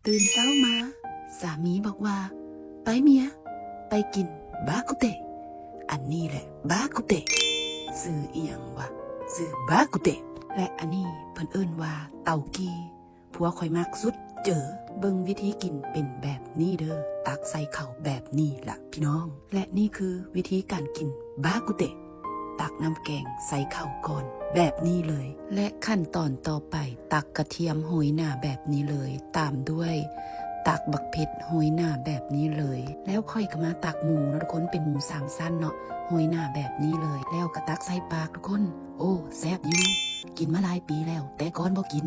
ຕື່ນເຊົ້າມາ ສາມີບອກວ່າ ໄປເມຍ ໄປກິນບາກຸເຕະ. ອັນນີ້ແຫຼະບາກຸເຕະ. ຊື່ອີ່ຫຍັງວະ? ຊື່ບາກຸເຕະ. ແລະ ອັນນີ້ເພິ່ນເອີ້ນວ່າເຕົ້າກີ່. ຜົວຂ້ອຍມັກສຸດເຈີ. ເບິ່ງວິທີກິນເປັນແບບນີ້ເດີ. ຕັກໃສ່ເຂົ້າແບບນີ້ລະພີ່ນ້ອງ. ແລະ ນີ້ຄືວິທີການກິນບາກຸເຕະ. ຕັກນ້ຳແກງໃສ່ເຂົ້າກ່ອນແບບນີ້ເລີຍ. ແລະ ຂັ້ນຕອນຕໍ່ໄປ ຕັກກະທຽມໂຮຍໜ້າແບບນີ້ເລີຍ, ຕາມດ້ວຍຕັກບັກເຜັດໂຮຍໜ້າແບບນີ້ເລີຍ. ແລ້ວຂ້ອຍກໍມາຕັກໝູເນາະທຸກຄົນ, ເປັນໝູສາມຊັ້ນເນາະ, ໂຮຍໜ້າແບບນີ້ເລີຍ. ແລ້ວກໍຕັກໃສ່ປາກທຸກຄົນ. ໂອ້ ແຊບຢູ່. ກິນມາຫຼາຍປີແລ້ວ, ແຕ່ກ່ອນບໍ່ກິນ.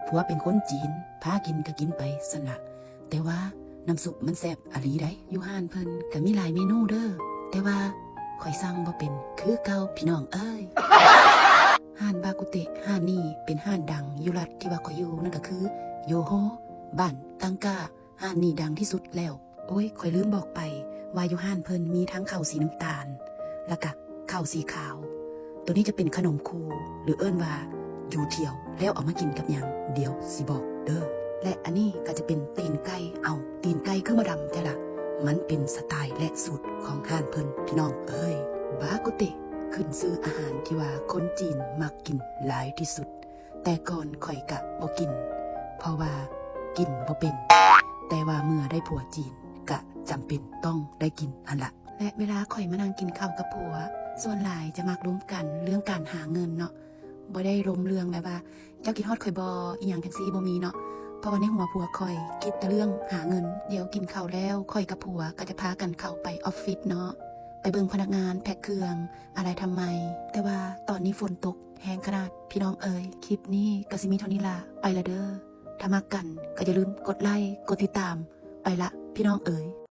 ຜົວເປັນຄົນຈີນ, ພາກິນກໍກິນໄປຊັ້ນລະ. ແຕ່ວ່ານ້ຳຊຸບມັນແຊບອີ່ຫຼີໃດ໋. ຢູ່ຮ້ານເພິ່ນກໍມີຫຼາຍເມນູເດີ, ແຕ່ວ່າຂ້ອຍສັ່ງບໍ່ເປັນຄືເກົ່າພີ່ນ້ອງເອີຍ. ຮ້ານບາກຸເຕະຮ້ານນີ້ເປັນຮ້ານດັງຢູ່ລັດທີ່ວ່າຂ້ອຍຢູ່, ນັ້ນກໍຄືໂຢໂຮ, ບ້ານຕັງກາ. ຮ້ານນີ້ດັງທີ່ສຸດແລ້ວ. ໂອ້ຍ ຂ້ອຍລືມບອກໄປວ່າຢູ່ຮ້ານເພິ່ນມີທັງເຂົ້າສີນ້ຳຕານ ແລ້ວກະເຂົ້າສີຂາວ. ໂຕນີ້ຈະເປັນຂະໜົມຄູ ຫຼື ເອີ້ນວ່າຢູ່ທຽວ. ແລ້ວເອົາມາກິນກັບຫຍັງ ດຽວຊິບອກເດີ. ແລະ ອັນນີ້ກໍຈະເປັນຕີນໄກ່. ເອົ້າ ຕີນໄກ່ຄືມາດຳແທ້ລະ? ມັນເປັນສະໄຕລ໌ ແລະ ສູດຂອງຮ້ານເພິ່ນພີ່ນ້ອງເອີຍ. ບາກຸເຕະ ຂຶ້ນຊື່ອາຫານທີ່ວ່າຄົນຈີນມັກກິນຫຼາຍທີ່ສຸດ. ແຕ່ກ່ອນຂ້ອຍກະບໍ່ກິນ ເພາະວ່າກິນບໍ່ເປັນ, ແຕ່ວ່າເມື່ອໄດ້ຜົວຈີນກະຈຳເປັນຕ້ອງໄດ້ກິນຫັ້ນລະ. ແລະ ເວລາຂ້ອຍມານັ່ງກິນເຂົ້າກັບຜົວ, ສ່ວນຫຼາຍຈະມັກລົມກັນເລື່ອງການຫາເງິນເນາະ, ບໍ່ໄດ້ລົມເລື່ອງແບບວ່າ ເຈົ້າຄິດຮອດຂ້ອຍບໍ່ ອີ່ຫຍັງຈັ່ງຊີ້ ບໍ່ມີເນາະ. ເພາະວ່າໃນຫົວຜົວຂ້ອຍຄິດແຕ່ເລື່ອງຫາເງິນ. ດຽວກິນເຂົ້າແລ້ວ ຂ້ອຍກັບຜົວກໍຈະພາກັນເຂົ້າໄປອອບຟິດເນາະ, ໄປເບິ່ງພະນັກງານແພັກເຄື່ອງ ອາໄລທຳໄມ. ແຕ່ວ່າຕອນນີ້ຝົນຕົກແຮງຂະໜາດ ພີ່ນ້ອງເອີຍ. ຄລິບນີ້ກໍຊິມີເທົ່ານີ້ລະ, ໄປລະເດີ. ຖ້າມັກກັນກໍຢ່າລືມກົດໄລ ກົດຕິດຕາມ. ໄປລະ ພີ່ນ້ອງເອີຍ.